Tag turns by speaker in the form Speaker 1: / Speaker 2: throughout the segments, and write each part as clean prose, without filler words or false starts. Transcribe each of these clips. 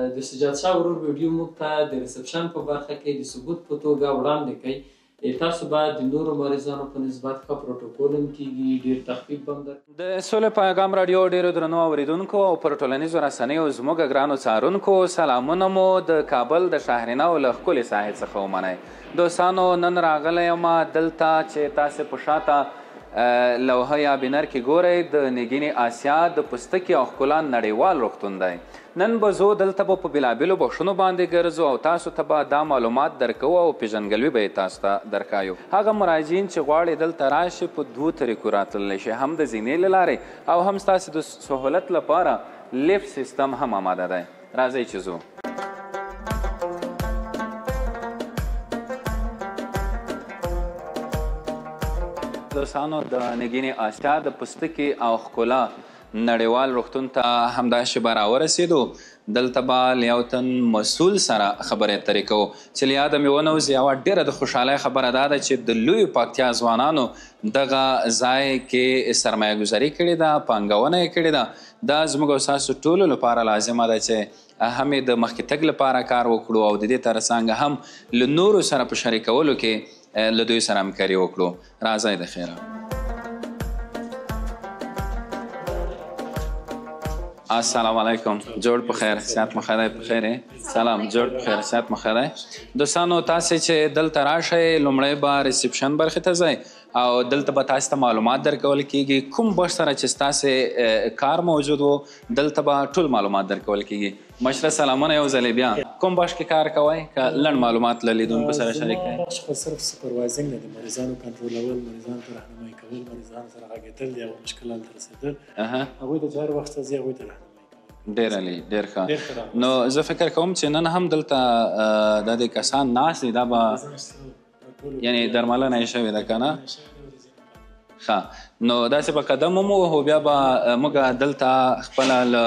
Speaker 1: د سجاد شاه ورور ویډیو موږ ته د reception په برخه کې د ثبوت په توګه وړاندې کړئ. تاسو به د نورو مریضانو په نسبت ښه پروتوکول هم کیږي، ډېر تخفیف به هم درکړي.
Speaker 2: د سولې پیغام راډیو ډېرو درنو اورېدونکو او پر ټولنیزو رسنیو زموږ ګرانو څارونکو، سلامونه مو د کابل د شهرنو له ښکلې ساحې څخه ومنئ. دوستانو، نن راغلی یم دلته چې تاسې په شاته لوحه یا بینر کې ګورئ، د نګینې آسیا د پوستکي او ښکلا نړیوال روغتون دی. نن به ځو دلته به په بېلابېلو بخشونو باندې ګرځو او تاسو ته به دا معلومات درکوو او پېژندګلوي به یې تاسو ته درښایو. هغه مراجعین چې غواړي دلته راشي په دوو طریقو راتللی شي، هم د زینې له لارې او هم ستاسې د سهولت لپاره لیفت سیستم هم آماده دی. راځئ چې ځو. دوستانو، د نګینې آسیا د پوستکي او ښکلا نړیوال روغتون ته همدا شېبه راورسېدو. دلته به له یو تن مسول سره خبرې اترې کوو چې له یاده مې ونه وځي. یوه ډېره د خوشحالۍ خبره دا ده چې د لویو پکتیا ځوانانو دغه ځای کې سرمایه ګذاري کړې ده، پانګونه یې کړې ده. دا زموږ او ستاسو ټولو لپاره لازمه ده چې هم یې د مخکې تګ لپاره کار وکړو او د دې ترڅنګ هم له نورو سره په شریکولو کې له دوی سره همکاري وکړو. راځئ د خیره. السلام علیکم، جوړ په خیر، صحت مو ښه دی؟ په خیر یې؟ سلام، جوړ په خیر، صحت مو ښه دی؟ دوستانو، تاسې چې دلته راشئ لومړی به reception برخې ته ځئ او دلته به تاسې ته معلومات درکول کیږي. کوم بخش سره چې ستاسې کار موجود و دلته به ټول معلومات درکول کیږي. مشره سلامونه یو ځلې بیا. کوم بخش کې کار کوئ؟ که لنډ معلومات له لیدونکو سره شریک کړئ.
Speaker 3: بخش خو صرف supervising دی، د مریضانو کنټرولول، مریضانو ته رهنمایي کول، مریضانو سره غږېدل، د هغو مشکلاتو ته رسېدل، هغوی ته چې هر وخت ځي هغوی ته رهنمایي کول.
Speaker 2: ډېر عالي، ډېر ښه. نو زه فکر کوم چې نن هم دلته د دې کسان ناست دي، دا به یعنې درملنه یې شوې ده که نه؟ ښه، نو داسې به قدم هم ووهو، بیا به موږ دلته خپله له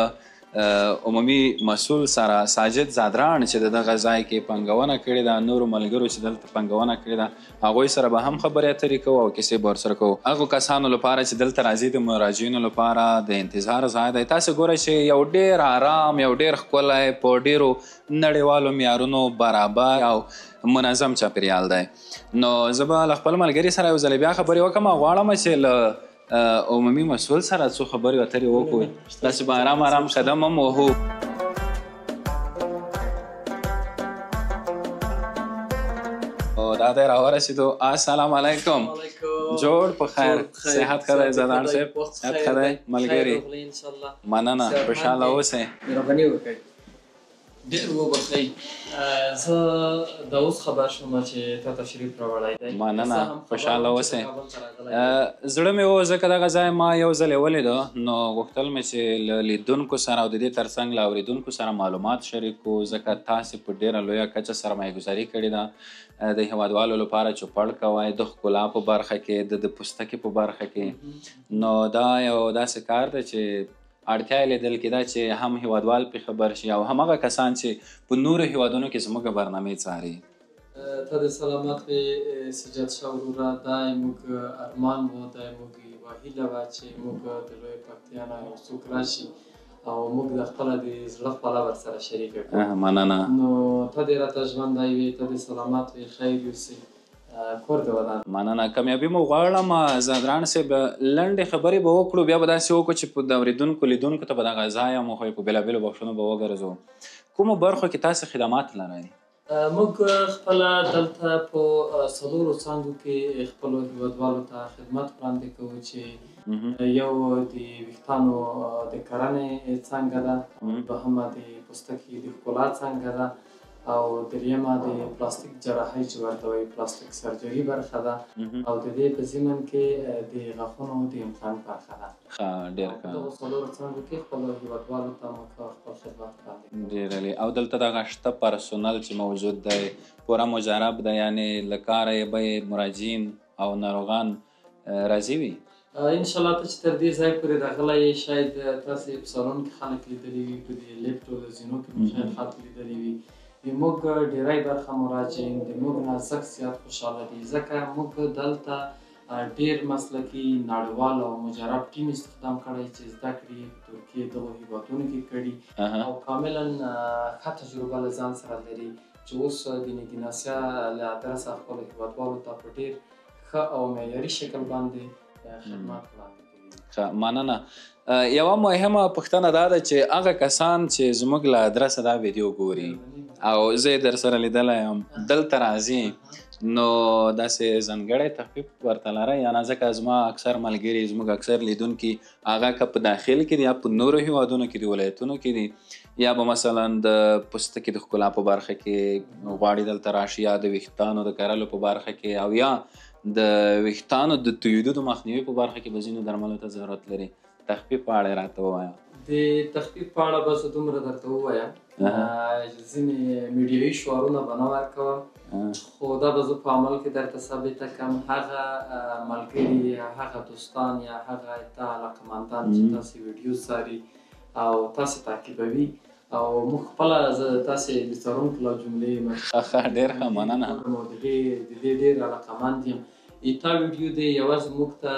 Speaker 2: عمومي مسول سره ساجد زادران چې د دغه ځای کې پانګونه کړې ده، نورو ملګرو چې دلته پانګونه کړې ده هغوی سره به هم خبرې اترې کوو او کیسې به ورسره کوو. هغو کسانو لپاره چې دلته راځي د مراجعینو لپاره د انتظار ځای دی. تاسې ګورئ چې یو ډېر آرام، یو ډېر ښکلی، په ډېرو نړیوالو معیارونو برابر او منظم چاپېریال دی. نو زه به له خپل ملګري سره یو ځلې بیا خبرې وکړم او غواړم چې له عمومي مسول سره څو خبرې اترې وکړو. داسې به آرام آرام قدم هم وهو. دا دی راورسېدو. السلام علیکم، جوړ په خیر، صحت ښه دی ځدراڼ صاحب؟ صحت ښه دی ملګري؟ مننه، خوشحاله اوسئ.
Speaker 1: مهرباني وکړئ، ډېر وبخښئ، زه دا اوس خبر شوم چې تا تشریف راوړی دی.
Speaker 2: مننه، خوشحاله اوسئ. زړه مې و ځکه دغه ځای ما یو ځل یې ولیده، نو غوښتل مې چې له لیدونکو سره او د دې ترڅنګ له اورېدونکو سره معلومات شریک کړو، ځکه تاسې په ډېره لویه کچه سرمایه ګذاري کړې ده، د هېوادوالو لپاره چوپړ کوئ، د ښکلا په برخه کې، د پوستکي په برخه کې. نو دا یو داسې کار دی چې اړتیا یې لیدل کېده چې هم هېوادوال پرې خبر شي او هم هغه کسان چې په نورو هېوادونو کې زموږ برنامې څاري.
Speaker 1: ته د سلامت وې سجاد شاه وروره. دا یې موږ ارمان و، دا یې موږ یوه هیله وه چې موږ د لویې پکتیا نه یو څوک راشي او موږ د خپله د زړه خواله ورسره شریکه کړو.
Speaker 2: مننه.
Speaker 1: نو ته دې راته ژوندی وې، ته دې سلامت وې، خیر یوسې، کور دې ودان.
Speaker 2: مننه، کامیابي مو غواړم. ځدراڼ صاحب، لنډې خبرې به وکړو، بیا به داسې وکړو چې په د اورېدونکو لیدونکو ته به دغه ځای هم وښیو، په بېلابېلو بخشونو به وګرځو. کومو برخو کې تاسې خدمات لرئ؟
Speaker 1: موږ خپله دلته په څلورو څانګو کې خپلو هېوادوالو ته خدمت وړاندې کوو چې یو د ویښتانو د کرنې څانګه ده، دوهمه د پوستکي د ښکلا څانګه ده، او درېیمه د پلاستیک جراحۍ چې ورته وایي plastic surgery برخه ده، او د دې په ضمن کې د غاښونو د امپلانټ برخه ده.
Speaker 2: ښه، ډېر ښه.
Speaker 1: په دغو څلورو څانګو کې خپلو هېوادوالو ته موږ خپل خدمت وړاندې کوو.
Speaker 2: ډېر عالي. او دلته دغه شته پرسونل چې موجود دی پوره مجرب دی، یعنې له کاره یې به یې مراجعین او ناروغان راضي وي؟
Speaker 1: انشاءالله ته چې تر دې ځای پورې راغلی یې، شاید تاسې په سالون کې خلک لیدلي وي، په دې لیفټ او د زینو کې مو شاید خلک لیدلي وي. د موږ ډېری برخه مراجعین د موږ نه زښت زیات خوشحاله دي، ځکه موږ دلته ډېر مسلکي، نړیوال او مجرب ټیم استخدام کړی چې زده کړې یې په ترکیې دغو هېوادونو کې کړي او کاملا ښه تجربه له ځان سره لري چې اوس د نګین اسیا له ادرسه خپلو هېوادوالو ته په ډېر ښه او معیاري شکل باندې خدمات وړاندې کوي.
Speaker 2: ښه، مننه. یوه مهمه پوښتنه دا ده چې هغه کسان چې زموږ له ادرسه دا ویډیو ګوري او زه یې در سره لیدلی یم، دلته راځي، نو داسې ځانګړی تخفیف ورته لرئ یا نه؟ ځکه زما اکثر ملګري، زموږ اکثر لیدونکي هغه که په داخل کې دي یا په نورو هیوادونو کې دي، ولایتونو کې دي، یا به مثلا د پوستکي د ښکلا په برخه کې غواړي دلته راشي، یا د ویښتانو د کرلو په برخه کې، او یا د ویښتانو د تویدو د مخنیوي په برخه کې به ځینو درملو ته ضرورت لري. تخفیف په اړه یې راته ووایه.
Speaker 1: د تخفیف په اړه به زه دومره درته ووایم، ځینې میډیایي شعارونه به نه ورکوم، خو دا به زه په عمل کې درته ثابته کړم. هغه ملګري یا هغه دوستان یا هغه ته علاقمندان چې تاسې ویډیو څاري او تاسې تعقیبوي، او موږ خپله زه تاسې د څارونکو له جملې یم.
Speaker 2: ښه، ډېر ښه، مننه.
Speaker 1: د دې ډېر علاقمند یم. ایتا ویډیو دی یوازې موږ ته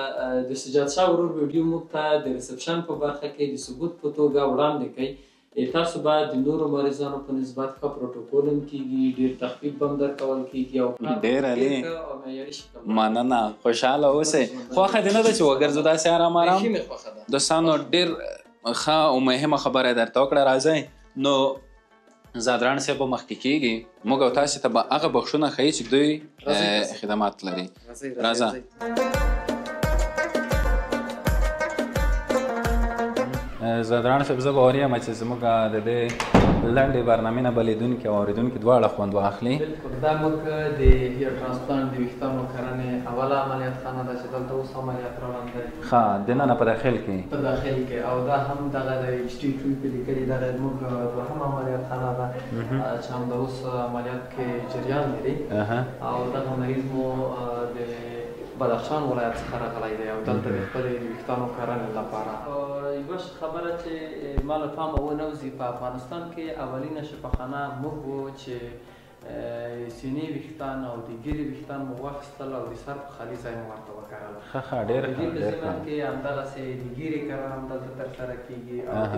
Speaker 1: د سجاد شاه ورور ویډیو موږ ته د reception په برخه کې د ثبوت په توګه وړاندې کوي. تاسو به د نورو مریضانو په نسبت ښه پروتوکول هم کېږي، ډېر تخفیف به هم درکول کېږي او
Speaker 2: ډېر عالي. مننه، خوشحاله اوسئ. خوښه دې نه ده چې وګرځو داسې ارام ارام؟ دوستانو، ډېر ښه او مهمه خبره یې درته وکړه. راځئ نو ځدراڼ صاحب به مخکې کېږي، موږ او تاسې ته به هغه بخشونه ښیي چې دوی خدمات لري. راځه. ځدراڼ صاحب، زه باوري یم چې زموږ د دې لنډې برنامې نه به لیدونکي او اورېدونکي دواړه خوند واخلي.
Speaker 1: بلکل، دا موږ د hair transplant د ویښتانو کرنې اوله عملیات خانه ده چې دلته اوس عملیات روان دی.
Speaker 2: ښه، دننه په داخل کې؟
Speaker 1: په داخل کې، او دا هم دغه د HD 2 په لیکلي دغه موږ دوهمه عملیات خانه ده چې همدا اوس عملیات کې جریان لري. او دغه مریض مو د بدخشان ولایت څخه راغلی دی او دلته د خپلې ویښتانو کرنې لپاره. یوه خبره چې ما له پامه ونه وځي، په افغانستان کې اولینه شفاخانه موږ وو چې سینې ویښتان او د ږیرې ویښتان مو واخیستل او د سر په خالي ځای مو ورته وکرل.
Speaker 2: ښه ښه، ډېر ښه.
Speaker 1: د دې په ضمن کې همدغسې د ږیرې کرنه هم دلته ترسره کېږي او د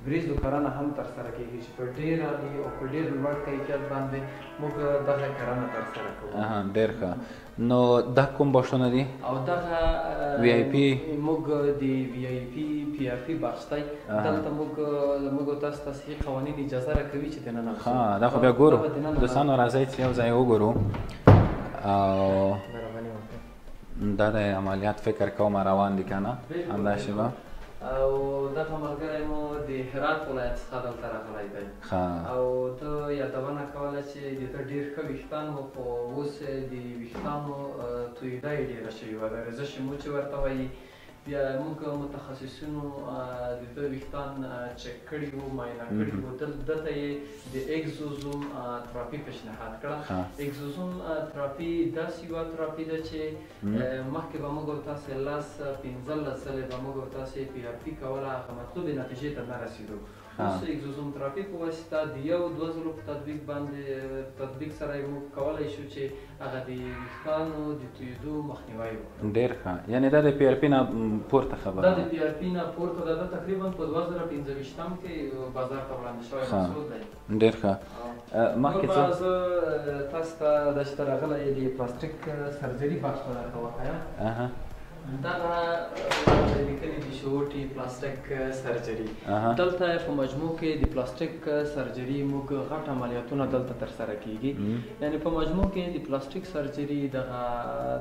Speaker 1: وریځو کرنه هم ترسره کېږي چې په ډېر عالي او په ډېر لوړ کیفیت باندې موږ دغه کرنه ترسره کوو.
Speaker 2: ډېر ښه. نو دا کوم بخشونه دي؟
Speaker 1: او دغه
Speaker 2: VIP
Speaker 1: موږ د VIP PRP بخش دی. دلته موږ تاسو ته صحي قوانین اجازه راکوي چې دننه
Speaker 2: ښه، دا خو بیا ګورو. دوستانو راځئ چې یو ځای وګورو. او دا د عملیات فکر کوم روان دي که نه؟ همدا شېبه.
Speaker 1: او دغه ملګری مو د هرات ولایت څخه دلته راغلی دی. او ته یادونه کوله چې د ده ډېر ښه ویښتان وو، خو اوس د ویښتانو تویده یې ډېره شوې وه، د ریزش مو چې ورته وایي. بیا موږ متخصصینو د ده ویښتان چک کړي وو، معاینه کړي وو. ده ته یې د exosome تراپي پیشنهاد کړه. exosome تراپي داسې یوه تراپي ده چې مخکې به موږ او تاسې 10 15 ځلې به موږ او تاسې PRP کوله، هغه مطلوبې نتیجې ته نه رسېدو. اوس exosome تراپي په واسطه د 1-2 ځلو په تطبیق باندې تطبیق سره یې موږ کولی شو چې هغه د ویښتانو د تویدو مخنیوی وکړو.
Speaker 2: ډېر ښه، یعنې دا د PRP نه پورته خبره
Speaker 1: ده؟ دا د PRP نه پورته ده. دا تقریبا په 2025 کې بازار ته وړاندې شوی محصول دی.
Speaker 2: ډېر ښه. مخکې څه؟
Speaker 1: زه تاسو ته دا چې ته راغلی یې د plastic surgery بخش به درته وښایم. دغه لیکلي دي شوټي plastic surgery. دلته په مجموع کې د plastic surgery موږ غټ عملیاتونه دلته ترسره کیږي. یعنی په مجموع کې د plastic surgery دغه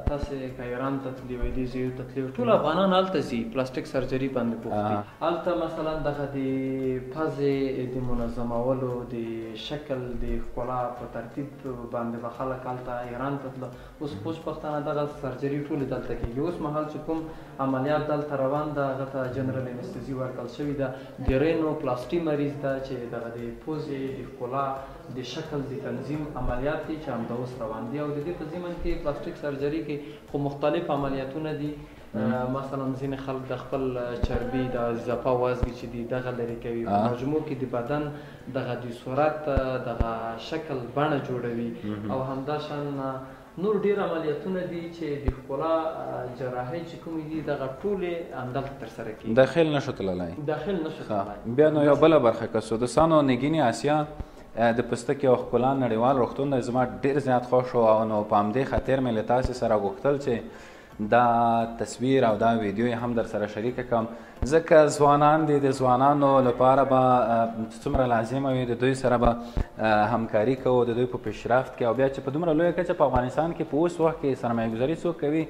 Speaker 1: تاسې که ایران ته تللي وئ، دې ځایو ته تللي وئ، ټول افغانان هلته ځي plastic surgery باندې بوخت دي. هلته مثلا دغه د پزې د منظمولو د شکل د ښکلا په ترتیب باندې به خلک هلته ایران ته تله. اوس خوشبختانه دغه surgery ټولې دلته کیږي. اوس مهال چې کوم عملیات دلته روان ده هغه ته general انستیزي ورکړل شوې ده. د rhinoplasty مریض ده چې دغه د پوزې د ښکلا د شکل د تنظیم عملیات دي چې همدا اوس روان دي. او د دې په ضمن کې plastic surgery کې خو مختلف عملیاتونه دي. مثلا ځینې خلک د خپل چربي د اضافه وازګې چې دي دغه لرې کوي. په مجموع کې د بدن دغه د صورت دغه شکل بڼه جوړوي. او همداشان نور ډېر عملیاتونه دي چې د ښکلا جراحۍ چې کومې دي دغه ټولې همدلته ترسره کېږي.
Speaker 2: داخل نشو تللی؟
Speaker 1: داخل نشو تللی.
Speaker 2: بیا نو یو بله برخه که څو دوستانو، نګین آسیا د پوستکي او ښکلا نړیوال روغتون دی، زما ډېر زیات خوښ شو او نو په همدې خاطر مې له تاسې سره غوښتل چې دا تصویر او دا ویډیو یې هم در سره شریکه کړم، ځکه ځوانان دي، د ځوانانو لپاره به څومره لازمه وي د دوی سره به همکاري کوو د دوی په پیشرفت کې، او بیا چې په دومره لویه کچه په افغانستان کې په اوس وخت کې سرمایه ګذاري څوک کوي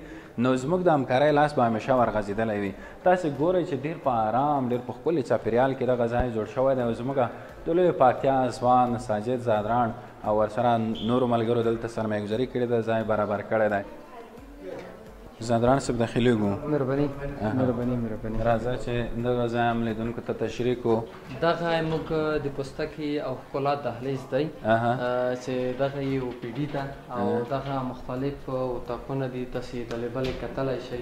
Speaker 2: نو زموږ د همکارۍ لاس به همیشه ورغځېدلی وي. تاسې ګورئ چې ډېر په آرام، ډېر په ښکلي چاپېریال کې دغه ځای جوړ شوی دی او زموږ د لویې پکتیا ځوان ساجد ځدراڼ او ورسره نورو ملګرو دلته سرمایه ګذاري کړې ده، ځای برابر کړی دی. ځدراڼ صاحب داخلېږو.
Speaker 1: مهرباني مهرباني مهرباني.
Speaker 2: راځه چې دغه ځای هم لیدونکو ته تشریح کړو.
Speaker 1: دغه موږ د پوستکي او ښکلا دهلیز دی چې دغه یې او پي ډي ده او دغه مختلف اتاقونه دي، تاسې ډلې بلې کتلی شئ.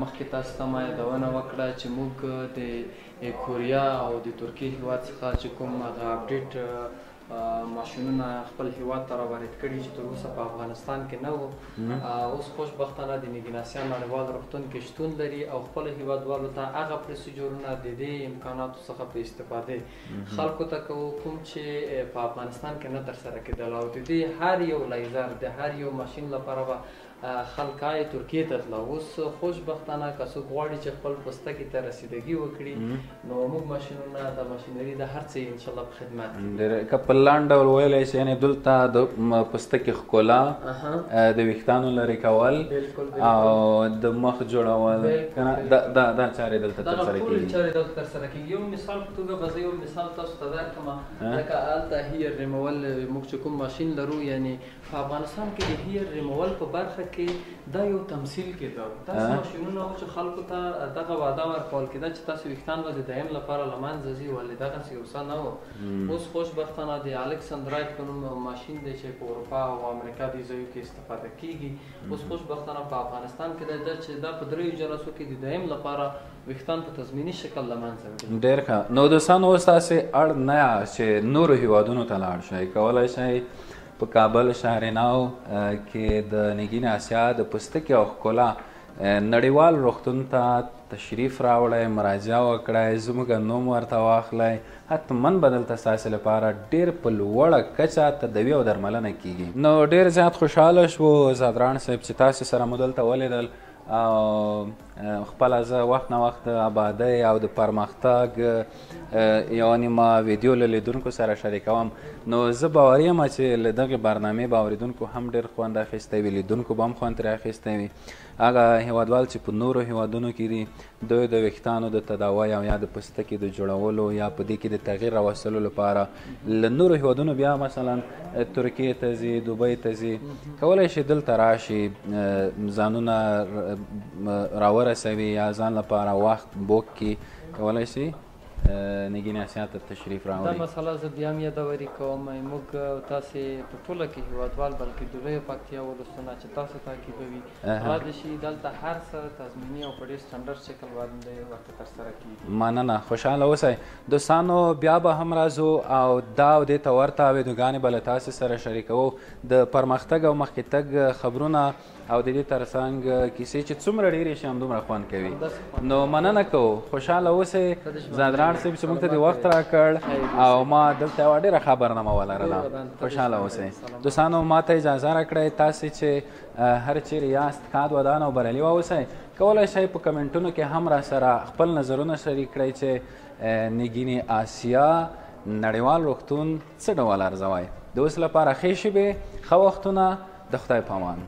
Speaker 1: مخکې تاسو ته ما یادونه وکړه چې موږ د کوریا او د ترکیې هېواد څخه چې کوم هغه اپډیټ ماشینونه خپل هیواد ته راوارد کړي چې تر اوسه په افغانستان کې نه وو، اوس خوشبختانه د نګین آسیا نړیوال روغتون کې شتون لري او خپل هیوادوالو ته هغه پروسیجرونه د دې امکاناتو څخه په استفادې خلکو ته کوو کوم چې په افغانستان کې نه ترسره کېدل، او د دې هر یو لیزر د هر یو ماشین لپاره به خلک یې ترکیې ته تله. اوس خوشبختانه که څوک غواړي چې خپل پوستکي ته رسیدګي وکړي نو موږ ماشینونه د ماشینري د هر څه انشاءالله په خدمت
Speaker 2: کې. که په لنډ ډول ویلی شي، یعنې دلته د پوستکي ښکلا، د ویښتانو لرې کول او د مخ جوړول، دا چارې دلته ترسره کېږي.
Speaker 1: ټولې چارې دلته ترسره کېږي. یو مثال په توګه به زه یو مثال تاسو ته درکړم، لکه هلته هیر ریمول موږ چې کوم ماشین لرو، یعنې په افغانستان کې د هیر ریمول په برخه کې دا یو تمثیل کېده. داسې ماشینونه وو چې خلکو ته دغه وعده ورکول کېده چې تاسو ویښتان به د دایم لپاره له منځه ځي، ولې دغسې یو څه نه وو. اوس خوشبختانه د الکساندرایت په نوم ماشین دی چې په اروپا او امریکا دې ځایو کې استفاده کېږي، اوس خوشبختانه په افغانستان کې دی چې دا په دریو جلسو کې د دایم لپاره ویښتان په تضمیني شکل له منځه وړي.
Speaker 2: ډېر ښه. نو دوستانو اوس تاسې اړ نه یاست چې نورو هیوادونو ته لاړ شئ، کولی شئ په کابل شهر نو کې د نګین آسیا د پوستکي او ښکلا نړیوال روغتون ته تشریف راوړئ، مراجعه وکړئ، زموږ نوم ورته واخلئ، حتما به دلته ستاسې لپاره ډېر په لوړه کچه تداوي او درملنه کیږي. نو ډېر زیات خوشحاله شوو ځدراڼ صاحب چې تاسې سره مو دلته ولیدل او خپله زه وخت نه وخت د آبادۍ او د پرمختګ یوه نیمه ویډیو له لیدونکو سره شریکوم. نو زه باوري یم چې له دغې برنامې به اورېدونکو هم ډېر خوند اخیستی وي، لیدونکو به هم خوند ترې اخیستی وي. هغه هیوادوال چې په نورو هیوادونو کې دي، دوی د ویښتانو د تداوی او یا د پوستکي د جوړولو یا په دې کې د تغییر راوستلو لپاره له نورو هیوادونو بیا مثلا ترکیې ته ځي، دوبۍ ته ځي، کولی شي دلته راشي، ځانونه راورسوي یا ځان لپاره وخت بوک کړي، کولی شي نګین آسیا ته تشریف راوړي.
Speaker 1: دا مسله زه بیا هم یادوري کوم، موږ تاسې په ټوله کې هیوادوال بلکې د لویې پکتیا ولسونه چې تاسو تعقیبوي را دې شي دلته هر څه تضمیني او په ډېر سټنډرډ شکل باندې ورته ترسره کېږي.
Speaker 2: مننه، خوشحاله اوسئ دوستانو. بیا به هم راځو او دا او دې ته ورته ویډیوګانې به له تاسې سره شریکوو، د پرمختګ او مخکې تګ خبرونه او د دې ترڅنګ کیسې چې څومره ډېرې شي همدومره خوند کوي. نو مننه کوو، خوشحاله اوسئ ځدراڼ صاحب چې موږ ته دې وخت راکړ او ما دلته یوه ډېره ښه برنامه ولرله. خوشحاله اوسئ دوستانو. ما ته اجازه راکړئ تاسې چې هر چیرې یاست ښاد ودان او بریالي واوسئ. کولی شئ په کمنټونو کې هم را سره خپل نظرونه شریک کړئ چې نګین آسیا نړیوال روغتون څه ډول ارزوئ. د اوس لپاره ښې شېبې، ښه وختونه، د خدای په امان.